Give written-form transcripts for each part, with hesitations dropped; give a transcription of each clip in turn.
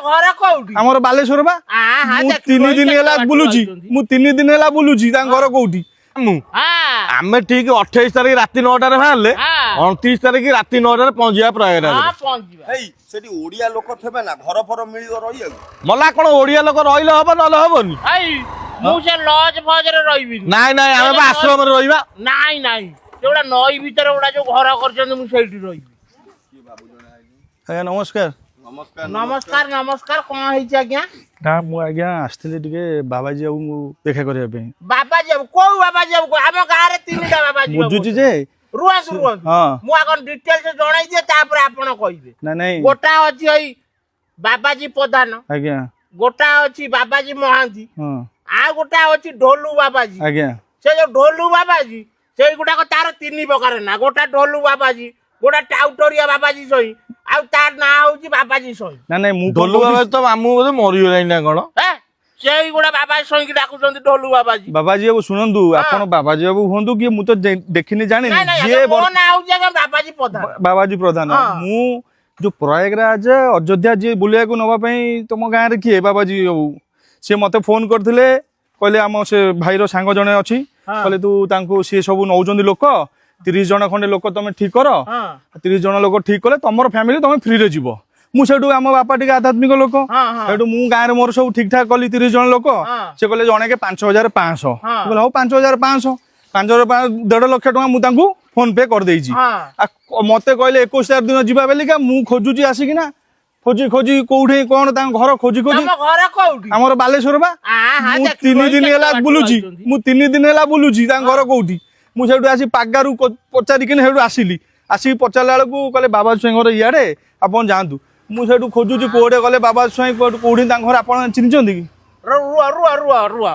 ଘର କୋଉଠି? ଆମର ବାଲେଶ୍ୱର ବା। ଆହା, ମୁଁ ଦେଖିବ, 3 ଏଇ ଦିନ କେତେ ହେଲା ବାଟରୁ ବୁଲୁଛି। ଆଇଛନ୍ତି। ମୁଁ 3 ଦିନ ହେଲା ବୁଲୁଛି, ତାଙ୍କ ଘର କୋଉଠି? ମୁଁ ଆମେ ଠିକ 28 ତାରିଖ ରାତି 9ଟାରେ ବାହାରିଲେ 29 ତାରିଖ ରାତି 9ଟାରେ ପହଞ୍ଚିବା ପ୍ରୟାଗରାଜ। ହଁ, ପହଞ୍ଚିବା। ଏଇ ସେଠି ଓଡିଆ ଲୋକ ଥିବେ ନା, ଘର ଫର ମିଳିବ ରହିବାକୁ? ମଲା, କଣ ଓଡିଆ ଲୋକ ରହିଲେ ହବ, ନହେଲେ ହବନି? ଏଇ ମୁଁ ସେ ଲଜ ଫଜରେ ରହିବିନି। ନାଇଁ ନାଇଁ, ଆମେ ବା ଆଶ୍ରମରେ ରହିବା। ନାଇଁ ନାଇଁ, ସେଗୁଡା ନଈ ଭିତରେ ଗୁଡା ଯୋଉ ଘର କରିଛନ୍ତି, ମୁଁ ସେଇଠି ରହିବି। ଆଜ୍ଞା ନମସ୍କାର। ନମସ୍କାର। ନମସ୍କାର ନମସ୍କାର। କଣ ହେଇଛି ଆଜ୍ଞା? ନା, ମୁଁ ଆଜ୍ଞା ଆସିଥିଲି ଟିକେ ବାବାଜୀ ବାବୁଙ୍କୁ ଦେଖା କରିବା ପାଇଁ। ବାବାଜୀ ବାବୁ? କୋଉ ବାବାଜୀ ବାବୁ? ଆମ ଗାଁରେ ତିନିଟା ବାବାଜୀ ବାବୁ। ବୁଝୁଛି ଯେ। ରୁହନ୍ତୁ ରୁହନ୍ତୁ। ମୁଁ ଆଗ ଡିଟେଲସ ଜଣେଇ ଦିଏ, ତାପରେ ଆପଣ କହିବେ। ନାଇଁ ନାଇଁ। ଗୋଟା ଅଛି ଏଇ ବାବାଜୀ ପ୍ରଧାନ। ଗୋଟା ଅଛି ବାବାଜୀ ମହାନ୍ତି। ଆଉ ଗୋଟା ଅଛି ଢୋଲୁ ବାବାଜୀ। ସେ ଯୋଉ ଢୋଲୁ ବାବାଜୀ, ସେଇଗୁଡାକ ତାର ତିନି ପ୍ରକାର ନା। ଗୋଟା ଢୋଲୁ ବାବାଜୀ, ଗୋଟା ଟାଉଟରିଆ ବାବାଜୀ ସହି, ଆଉ ତାର ନାଁ ହଉଛି ବାବାଜୀ ସହି। ନାଇଁ ନାଇଁ, ମୁଁ କଣ ଢୋଲୁ କହୁଛି- ବାବା ତ ମାମୁଁ ବୋଧେ ମରିଗଲାଣି ନା କଣ? ହେ, ସେଇଗୁଡା ବାବାଜୀ ସହିକି ଡାକୁଛନ୍ତି ଢୋଲୁ ବାବାଜୀ। ବାବାଜୀ ବାବୁ, ଶୁଣନ୍ତୁ, ଆପଣ ବାବାଜୀ ବାବୁ ହୁଅନ୍ତୁ କି, ମୁଁ ତ ଦେଖିନି, ଜାଣିନି। ନାଇଁ ନାଇଁ ଯିଏ ଆଜ୍ଞା, ମୋ ନାଁ ହଉଛି ଆଜ୍ଞା ବାବାଜୀ ପ୍ରଧାନ। ବାବାଜୀ ପ୍ରଧାନ। ମୁଁ ଯୋଉ ପ୍ରୟାଗରାଜ ଅଯୋଧ୍ୟା ଯିଏ ବୁଲିବାକୁ ନବା ପାଇଁ, ତମ ଗାଁରେ କିଏ ବାବାଜୀ ବାବୁ, ସିଏ ମତେ ଫୋନ କରିଥିଲେ। କହିଲେ ଆମ ସେ ଭାଇର ସାଙ୍ଗ ଜଣେ ଅଛି। କହିଲେ ତୁ ତାଙ୍କୁ, ସିଏ ସବୁ ନଉଛନ୍ତି ଲୋକ, 30 ଜଣ ଖଣ୍ଡେ ଲୋକ ତମେ ଠିକ କର। 30 ଜଣ ଲୋକ ଠିକ କଲେ ତମର ଫ୍ୟାମିଲି ତମେ ଫ୍ରିରେ ଯିବ। ମୁଁ ସେଇଠୁ, ଆମ ବାପା ଟିକେ ଆଧ୍ୟାତ୍ମିକ ଲୋକ, ହଁ, ହଁ। ସେଇଠୁ ମୁଁ ଗାଁରେ ମୋର ସବୁ ଠିକ ଠାକ କଲି 30 ଜଣ ଲୋକ। ସେ କହିଲେ ଜଣେକେ 5500। ମୁଁ କହିଲି ହଉ, 5500, 5500, 1.5 ଲକ୍ଷ ଟଙ୍କା ମୁଁ ତାଙ୍କୁ ଫୋନ ପେ କରିଦେଇଛି। ଆଉ ମତେ କହିଲେ 21 ତାରିଖ ଦିନ ଯିବା ବେଲିକା। ମୁଁ ଖୋଜୁଛି ଆସିକିନା, ଖୋଜି ଖୋଜି କୋଉଠି କଣ ତାଙ୍କ ଘର ଖୋଜି ଖୋଜି। ତମ ଘର କୋଉଠି? ଆମର ବାଲେଶ୍ୱର ବା। ଆହା, ମୁଁ ଦେଖିବ, 3 ଏଇ ଦିନ କେତେ ହେଲା ବାଟରୁ ବୁଲୁଛି। ଆଇଛନ୍ତି। ମୁଁ 3 ଦିନ ହେଲା ବୁଲୁଛି, ତାଙ୍କ ଘର କୋଉଠି। ମୁଁ ସେଇଠୁ ଆସି ପାଗାରୁ ପଚାରିକିନି ସେଇଠୁ ଆସିଲି। ଆସିକି ପଚାରିଲା ବେଳକୁ କହିଲେ ବାବା ସ୍ୱାଇଁ ଘର ଇଆଡେ, ଆପଣ ଯାଆନ୍ତୁ। ମୁଁ ସେଇଠୁ ଖୋଜୁଛି କୋଉଠି ଗଲେ ବାବା ସ୍ୱାଇଁ, କୋଉଠି ତାଙ୍କ ଘର, ଆପଣ ଚିହ୍ନିଛନ୍ତି କି? ରୁହ ରୁହ ରୁହ ରୁହ।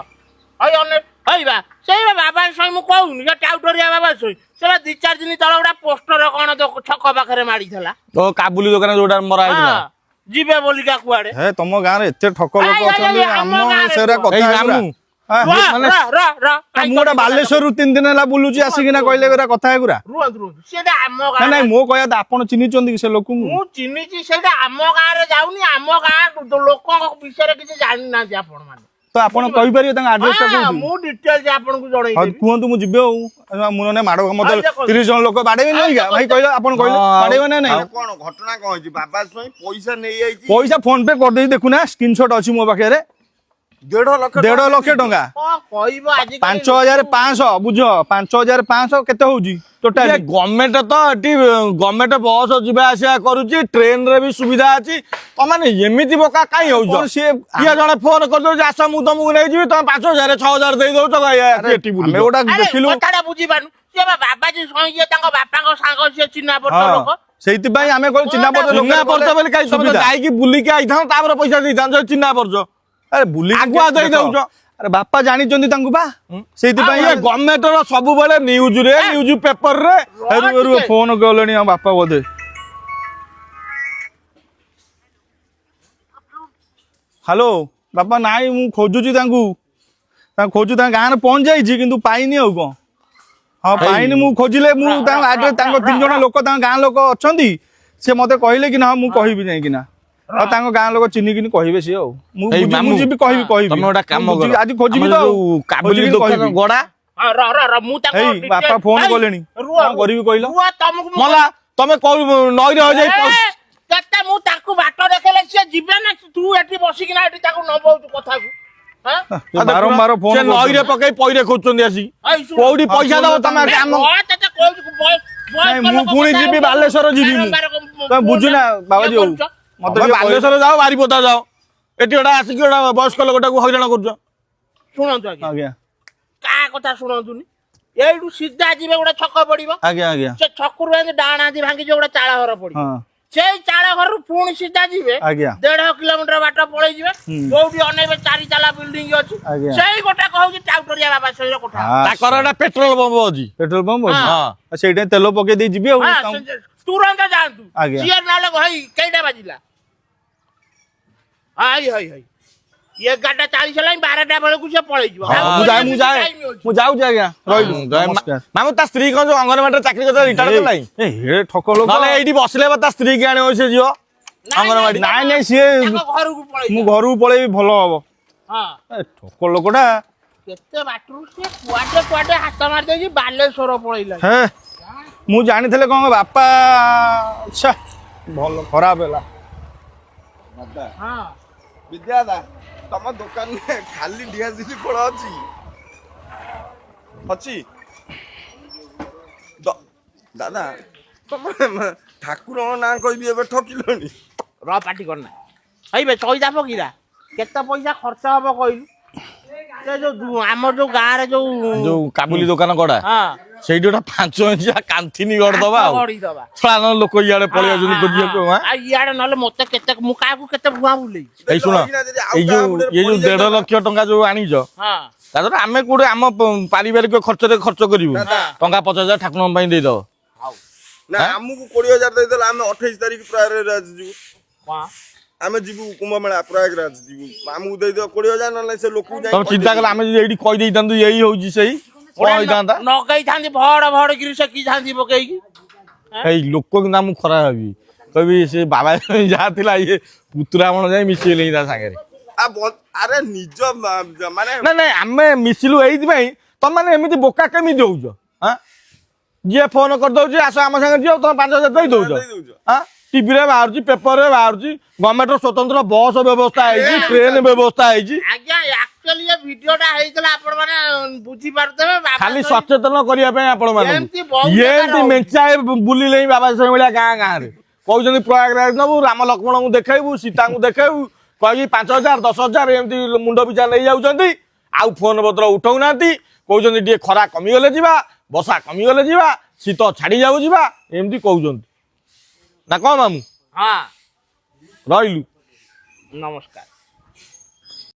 ହଇ ଅନେ ହଇ ବା, ସେଇ ବା ବାବା ସ୍ୱାଇଁ। ମୁଁ କହୁନି, ସେ ଟାଉଟରିଆ ବାବା ସ୍ୱାଇଁ। ସେ ବା 2-4 ଦିନ ତଳେ ଗୋଟେ ପୋଷ୍ଟର କଣ ଛକ ପାଖରେ ମାରିଥିଲା। ତ କାବୁଲି ଦୋକାନ ଯୋଉଟା ମରା ହେଇଥିଲା? ହଁ, ଯିବେ ବୋଲିକା କୁଆଡେ। ହେ, ତମ ଗାଁରେ ଏତେ ଠକ ଲୋକ ଏଇ, ଏଇ, ଅଛନ୍ତି। ଏଇ, ଆମ ଆମ ଗାଁରେ ସେରା ନୁହଁ। କଥା ଏଇ ଏଗୁରା। ମାମୁଁ, ହଁ, ରୁହ, ମାନେ- ର, ର, ର, କାଇଁ ମୁଁ ଗୋଟେ ତମେ ବାଲେଶ୍ୱରରୁ 3 ଦିନ ହେଲା ବୁଲୁଛି ଆସିକିନା, କହିଲେ ଏଗୁରା କଥା ଏଗୁରା। ରୁହନ୍ତୁ ରୁହନ୍ତୁ, ସେଇଟା ଆମ ନାଇଁ ଗାଁ ନାଇଁ, ମୋ କହିବା କଥା, ଆପଣ ଚିହ୍ନିଛନ୍ତି କି ସେ ଲୋକଙ୍କୁ? ମୁଁ ଚିହ୍ନିଛି। ସେଇଟା ଆମ ଗାଁରେ ଯାଉନି। ଆମ ଗାଁ ଲୋକଙ୍କ ବିଷୟରେ କିଛି ଜାଣିନାହାନ୍ତି ଆପଣ ମାନେ। ତ ଆପଣ କହିପାରିବେ ତାଙ୍କ ଆଡ୍ରେସ ଟା କୋଉଠି? ମୁଁ ଡିଟେଲସ ଆପଣଙ୍କୁ ହଉ, ଜଣେଇଦେବି। କୁହନ୍ତୁ, ମୁଁ ଯିବି। ଆଉ ମୁଁ ନହେଲେ ମାଡ଼ ମତେ ଆଉ ଦେଖନ୍ତୁ। 30 ଜଣ ଲୋକ ବାଡେଇବେ ଆଉ ନାଇଁ ଦେଖନ୍ତୁ। ଭାଇ? କହିଲ, ଆପଣ କହିଲେ ବାଡେଇବେ ନା ନାଇଁ? ଆରେ କଣ ଘଟଣା କଣ ହେଇଛି? ବାବା ସ୍ୱାଇଁ ପଇସା ନେଇଯାଇଛି। ପଇସା ଫୋନ ପେ କରିଦେଇ, ଦେଖୁନା, ସ୍କ୍ରିନଶଟ ଅଛି ମୋ ପାଖରେ। 1.5 ଲକ୍ଷ। 1.5 ଲକ୍ଷ ଟଙ୍କା। କଣ କହିବ ଆଜି? 5500, ବୁଝ, 5500 କେତେ ହଉଛି ଟୋଟାଲି? ଗଭର୍ଣ୍ଣମେଣ୍ଟ ତ ଏଠି ଗଭର୍ଣ୍ଣମେଣ୍ଟ ବସ୍ ଯିବା ଆସିବା କରୁଛି, ଟ୍ରେନ ରେ ବି ସୁବିଧା ଅଛି। ତମାନେ ଏମିତି ବୋକା କାଇଁ ହଉଛ? କଣ ସିଏ କିଏ ଜଣେ ଫୋନ କରିଦଉଛି, ଆସ ମୁଁ ତମକୁ ନେଇଯିବି, ତମେ 5000 6000 ଦେଇ ଦଉଛ। ଭାଇ, ଏଠି ଆମେ ବୁଲୁଛ। ଗୋଟା ଆରେ ଦେଖିଲୁ। କଥାଟା ବୁଝିପାରୁନୁ। ସିଏ ବା ବାବାଜୀ ସ୍ୱାଇଁ, ଯିଏ ତାଙ୍କ ବାପାଙ୍କ ସାଙ୍ଗ, ସିଏ ଚିହ୍ନା ପରିଚୟ ଲୋକ। ସେଇଥିପାଇଁ ଆମେ କହିଲୁ ଚିହ୍ନା ପରିଚୟ ଲୋକ ଚିହ୍ନା ପରିଚୟ ବୋଲି କାଇଁ ତମେ ତ ସୁବିଧା। ଯାଇକି ବୁଲିକି ଆଇଥାନ୍ତ, ତାପରେ ପଇସା ଦେଇଥାନ୍ତ ଯଦି ଚିହ୍ନା ପରିଚୟ। ଆରେ ବୁଲି ଆଗୁଆ ଦେଇ ଦଉଛ। ଆରେ ବାପା ଜାଣିଛନ୍ତି ତାଙ୍କୁ ବା, ସେଇଥିପାଇଁ। ଇଏ ଗଭର୍ଣ୍ଣମେଣ୍ଟ ର ସବୁବେଳେ ନ୍ୟୁଜ ରେ, ନ୍ୟୁଜ ପେପର ରେ। ରୁହ ରୁହ, ଫୋନ କଲେଣି ଆମ ବାପା ବୋଧେ। ହ୍ୟାଲୋ ବାପା। ନାଇଁ, ମୁଁ ଖୋଜୁଛି ତାଙ୍କୁ, ତାଙ୍କୁ ଖୋଜୁ, ତାଙ୍କ ଗାଁରେ ପହଞ୍ଚି ଯାଇଛି କିନ୍ତୁ ପାଇନି। ଆଉ କଣ? ହଁ, ପାଇନି। ମୁଁ ଖୋଜିଲେ ମୁଁ ତାଙ୍କ ଆଡ୍ରେସ, ତାଙ୍କ ତିନି ଜଣ ଲୋକ, ତାଙ୍କ ଗାଁ ଲୋକ ଅଛନ୍ତି, ସେ ମତେ କହିଲେ କି ନା ମୁଁ କହିବି ଯାଇକିନା। ଆଉ ତାଙ୍କ ଗାଁ ଲୋକ ଚିହ୍ନିକିନି କହିବେ ସିଏ। ଆଉ ମୁଁ ଏଇ ମୁଁ ମାମୁଁ, ଯିବି, କହିବି କହିବି। ତମେ ଗୋଟେ କାମ ମୁଁ କର। ଆଜି ଖୋଜିବି ଆମର ତ ଆଉ। ଯୋଉ କାବୁଲି ଖୋଜିକିନି ଦୋକାନ କହିବି। ଗଡା। ହଁ, ର ର ର, ମୁଁ ତାଙ୍କ ଏଇ, detail- ବାପା ଫୋନ ଏଇ, କଲେଣି। ରୁହ, କଣ ରୁହ, କରିବି କହିଲ? ରୁହ, ତମକୁ ମୁଁ ମଲା, ତମେ କୋଉ ନଈରେ ହଜାଇ ଏ, କେତେ ମୁଁ ତାଙ୍କୁ ବାଟ ଦେଖେଇଲେ ସିଏ ଯିବେ ନା? ତୁ ଏଠି ବସିକିନା ଏଠି ତାକୁ ନବଉଛୁ କଥାକୁ, ହଁ? ସେ ବାରମ୍ବାର ଫୋନ ସେ ନଈରେ ପକେଇ ପଇରେ ଖୋଜୁଛନ୍ତି ଆସିକି। ଏଇ ଶୁଣ। କୋଉଠି ପଇସା ଦବ ତମେ ଏ, ଆମ ରହ, ତତେ କହୁଛି, ବୟସ୍କ ନାଇଁ, ମୁଁ ଲୋକ ପୁଣି କଥା ଯିବି, ହଉଛୁ, ବାଲେଶ୍ୱର ଯିବି ମୁଁ। ବାରମ୍ବାର ତମେ ବୁଝୁନା ବାବାଜୀ ଇଏ ବାବୁ। କରୁଛ। ମତେ ତମେ ଟିକେ ବାଲେଶ୍ୱର ଯାଅ, ବାରିପଦା ଯାଅ, ଏଠି ଗୋଟେ ଆସିକି ଗୋଟେ ବୟସ୍କ ଲୋକଟାକୁ ହଇରାଣ କରୁଛ। ଶୁଣନ୍ତୁ ଆଜ୍ଞା। ଆଜ୍ଞା। କାହା କଥା ଶୁଣନ୍ତୁନି। ଏଇଠୁ ସିଧା ଯିବେ, ଗୋଟେ ଛକ ପଡିବ। ଆଜ୍ଞା ଆଜ୍ଞା। ସେ ଛକରୁ ଏମିତି ଡାହାଣ ହାତି ଭାଙ୍ଗିଯିବ, ଗୋଟେ ଚାଳ ଘର ପଡିବ। ସେଇ ଚାଳ ଘରରୁ ପୁଣି ସିଧା ଯିବେ, 1.5 କିଲୋମିଟର ବାଟ ପଳେଇ ଯିବେ। ଯୋଉଠି ଅନେଇବେ ଚାରି ତାଲା ବିଲ୍ଡିଂ ଅଛି। ସେଇ ଗୋଟେ କହୁଛି ଟାଉଟରିଆ ବାବା ସହିର କୋଠା। ତାଙ୍କର ଗୋଟେ ପେଟ୍ରୋଲ ପମ୍ପ ଅଛି। ପେଟ୍ରୋଲ ପମ୍ପ ଅଛି। ହଁ। ଆଉ ସେଇଟା ତେଲ ପକେଇ ଦେଇ ଯିବି ଆଉ। ହଁ, ତୁରନ୍ତ ଯାଆନ୍ତୁ। ସିଏ ନହେଲେ ହଇ, କେଇଟା ବାଜିଲା? ହଇ ହଇ ହଇ, 11:40 ହେଲାଣି, 12ଟା ବେଳକୁ ସେ ପଳେଇଯିବ। ହଁ, ମୁଁ ଯାଏ, ମୁଁ ଯାଏ। Time ଅଛି। ମୁଁ ଯାଉଛି ଆଜ୍ଞା, ରହିଲୁ, ନମସ୍କାର। ମାମୁଁ, ତା ସ୍ତ୍ରୀ କଣ ଯୋଉ ଅଙ୍ଗନବାଡିରେ ଚାକିରି କରିଥିଲା, ରିଟାୟାର୍ଡ କଲାଣି? ଏ ହେ, ଠକ ଲୋକ। ନହେଲେ ଏଇଠି ବସିଲେ ବା ତା ସ୍ତ୍ରୀ କି ଆଣିବ ସେ ଝିଅ। ଅଙ୍ଗନବାଡି। ନାଇଁ ନାଇଁ, ସିଏ ତାଙ୍କ ଘରକୁ ପଳେଇ ମୁଁ ଘରକୁ ପଳେଇବି, ଭଲ ହବ। ହଁ। ଏ, ଠକ ଲୋକଟା। କେତେ ବାଟରୁ ସିଏ କୁଆଡେ କୁଆଡେ ହାତ ମାରି ଦେଇକି ବାଲେଶ୍ୱର ପଳେଇଲା। ହେ, ମୁଁ ଜାଣିଥିଲେ କଣ ବାପା, ଛେ, ଭଲ ଖରାପ ହେଲା। ଦାଦା। ହଁ। ବିଦ୍ୟା ଦା, ତମ ଦୋକାନରେ ଖାଲି ଡିଆସିଲି ଫଳ ଅଛି? ଅଛି ଦାଦା, ତମେ ଠାକୁରଙ୍କ ନାଁ କହିବି, ଏବେ ଠକିଲଣି। ର, ପାଟି କରନା। ହେଇବେ ଚଇଦା ଫକିରା, କେତେ ପଇସା ଖର୍ଚ୍ଚ ହବ କହିଲୁ? ସେ ଯୋଉ ଆମର ଯୋଉ ଗାଁରେ ଯୋଉ ଯୋଉ କାବୁଲି ଦୋକାନ କଡା, ସେଇଠି ଗୋଟେ 5 ଇଞ୍ଚିଆ କାନ୍ଥିନି ଗଡିଦବା ଆଉ ଗଢିଦବା। ଛୁଆ ନହେଲେ ଲୋକ ଇଆଡେ ପଳେଇ ଆସୁଛନ୍ତି ଖୋଜିବାକୁ। ହଁ, ଆଉ ଇଆଡେ ନହେଲେ ମତେ କେତେ, ମୁଁ କାହାକୁ କେତେ ଭୁଆଁ ବୁଲେଇ। ଏଇ ଶୁଣ, ରହିକିନା ଯଦି ଆଉ ଏଇ କାହା ଯୋଉ ମୁଣ୍ଡରେ ଏଇ ଯୋଉ ପଡିଯାଇଥାନ୍ତା। 1.5 ଲକ୍ଷ ଟଙ୍କା ଯୋଉ ଆଣିଛ, ତା ଦ୍ୱାରା ଆମେ କୋଉଠି ଆମ ପାରିବାରିକ ଖର୍ଚ୍ଚରେ ଖର୍ଚ୍ଚ କରିବୁ। ଦାଦା। ଟଙ୍କା 50,000 ଠାକୁରଙ୍କ ପାଇଁ ଦେଇଦବ। ନା, ଆମକୁ 20,000 ଦେଇଦେଲେ ଆମେ 28 ତାରିଖ ପ୍ରୟାଗରାଜ ଯିବୁ। କଣ? ଆମେ ଯିବୁ କୁମ୍ଭମେଳା, ପ୍ରୟାଗରାଜ ଯିବୁ। ଆମକୁ ଦେଇଦିଅ 20,000, ନହେଲେ ସେ ଲୋକକୁ ଯାଇ ତମେ ଚିନ୍ତା କଲେ, ଆମେ ଯଦି ଏଇଠି କହିଦେଇଥାନ୍ତୁ ଏଇ ହଉଛି ସେଇ, କଣ ହେଇଥାନ୍ତା? ନଗେଇଥାନ୍ତି ଭଡ ଭଡ କିରି ସେକିଥାନ୍ତି ପକେଇକି। ଏଇ ଲୋକ କିନ୍ତୁ ଆମକୁ ଖରାପ ଭାବିବି, କହିବି ସେ ବାବା ଯାହା ଥିଲା, ଇଏ ପୁତୁରା ମଣ ଯାଇ ମିଶିଗଲେଣି ତା ସାଙ୍ଗରେ। ଆରେ ନିଜ ମାନେ ନାଇଁ ନାଇଁ, ଆମେ ମିଶିଲୁ ଏଇଥିପାଇଁ, ତମମାନେ ଏମିତି ବୋକା କେମିତି ହଉଛ? ଆଁ, ଯିଏ ଫୋନ କରିଦଉଛି ଆସ ଆମ ସାଙ୍ଗରେ ଯିବ, ତମେ 5,000 ଦେଇ ଦଉଛ। ଦେଇ ଦଉଛ। ଆଁ, ଟିଭିରେ ବାହାରୁଛି, ପେପରରେ ବାହାରୁଛି, ଗଭର୍ଣ୍ଣମେଣ୍ଟର ସ୍ୱତନ୍ତ୍ର ବସ୍ ବ୍ୟବସ୍ଥା ହେଇଛି, ଟ୍ରେନ ବ୍ୟବସ୍ଥା ହେଇଛି। ଆଜ୍ଞା, ଆକ୍ଚୁଆଲି ଏ ଭିଡିଓଟା ହେଇଥିଲା, ଆପଣ ମାନେ ବୁଝିପାରୁଥିବେ ବାବା ଖାଲି ସଚେତନ କରିବା ପାଇଁ ଆପଣ ଏମିତି ବହୁତ ଜାଗାରେ ଏମିତି ହଉଛି। ମେଞ୍ଚାଏ ବୁଲିଲେ ହିଁ ବାବା ସାହେବ ଭଳିଆ ଗାଁ ଗାଁରେ କହୁଛନ୍ତି ପ୍ରୟାଗରାଜ ନବୁ, ରାମ ଲକ୍ଷ୍ମଣଙ୍କୁ ଦେଖେଇବୁ, ସୀତାଙ୍କୁ ଦେଖେଇବୁ କହିକି 5,000 10,000 ଏମିତି ମୁଣ୍ଡ ପିଛା ନେଇଯାଉଛନ୍ତି। ଆଉ ଫୋନ ପତ୍ର ଉଠଉନାହାନ୍ତି। କହୁଛନ୍ତି ଟିକେ ଖରା କମିଗଲେ ଯିବା, ବର୍ଷା କମିଗଲେ ଯିବା, ଶୀତ ଛାଡି ଯାଉ ଯିବା, ଏମିତି କହୁଛନ୍ତି ନା କଣ ମାମୁଁ? ହଁ। ରହିଲୁ। ନମସ୍କାର।